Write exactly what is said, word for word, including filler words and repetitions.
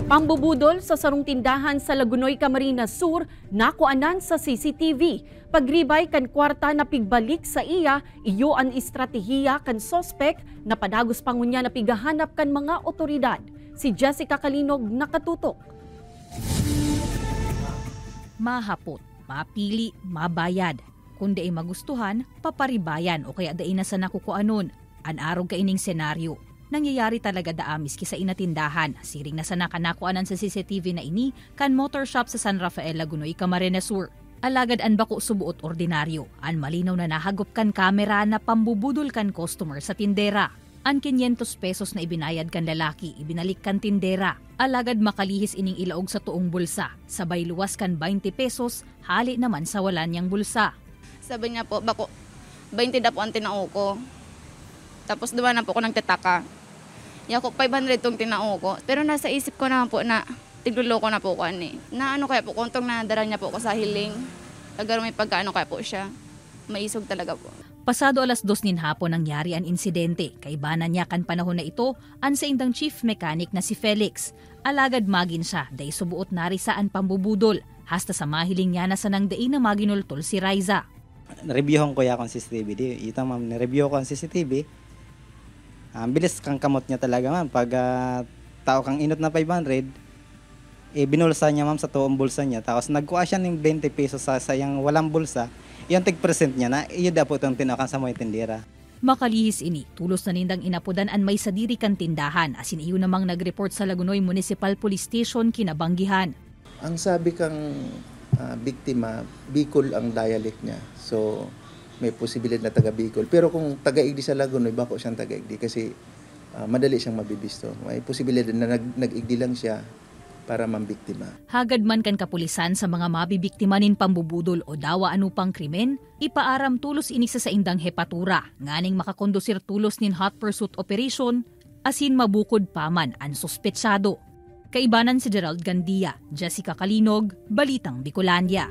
Pambubudol sa sarong tindahan sa Lagunoy, Camarines Sur, nakuanan sa C C T V. Pagribay kan kwarta na pigbalik sa iya, iyo an estratehiya kan suspek na padagos pa ngunyan na pighahanap kan mga otoridad. Si Jessica Kalinog nakatutok. Mahapot, mapili, mabayad. Kun dai magustuhan, paparibayan o kaya dai na sana kukuanon. An arog kaining senaryo, nangyayari talaga daa miski sa inatindahan. Siring na sana kan nakuanan sa C C T V na ini kan motor shop sa San Rafael, Lagunoy, Camarines Sur. Alagad an bako suboot ordinaryo, an malinaw na nahagop kan kamera na pambubudol kan customer sa tindera. An kinyentos pesos na ibinayad kan lalaki, ibinalik kan tindera. Alagad makalihis ining ilaog sa toong bulsa, sabay luwas kan baynte pesos, hali naman sa wala niyang bulsa. Sabi niya po, bako, baynte daw po ang tinao ko. Tapos duwa na po ako nagtataka. Yako, five hundred tong tinao ko. Pero nasa isip ko naman po na tigloloko na po ko, ani. Na ano kaya po, kung tong nadara niya po ako sa hiling. Taga may pagkaano kaya po siya. Maisog talaga po. Pasado alas dos nin hapon nangyari an insidente. Kaibanan niya kan panahon na ito an saindang chief mechanic na si Felix. Alagad magin siya, dai suboot narisa an pambubudol. Hasta sa mahiling niya na sanang dai na maginultol si Riza. Reviewhan ko ya akong C C T V. Di, ita, ma'am, ni-review ko ang C C T V. Ang bilis kang kamot niya talaga, ma'am. Pag, ah, tao kang inot na five hundred, eh, binulsa niya, ma'am, sa toong bulsa niya. Tapos nagkuha siya ng twenty pesos sa sayang walang bulsa. Yung tig-present niya na, iyo daw po itong tinakan sa mga tindera. Makalihis ini, tulos na nindang inapodan an may sadiri kan tindahan, asin iyo namang nag-report sa Lagunoy Municipal Police Station kinabanggihan. Ang sabi kang, ah, biktima, Bicol ang dialect niya. So, may posibilidad na taga Bicol. Pero kung taga Igdi sa Lagunoy, bako siyang taga Igdi kasi, ah, madali siyang mabibisto. May posibilidad na nag-, nag-Igdi lang siya para mambiktima. Hagad man kan kapulisan sa mga mabibiktima nin pambubudol o dawa ano pang krimen, ipaaram tulos ini sa saindang hepatura, nganing makakondusir tulos nin hot pursuit operation, asin mabukod pa man an suspetsado. Kaibanan si Gerald Gandia, Jessica Kalinog, Balitang Bicolandia.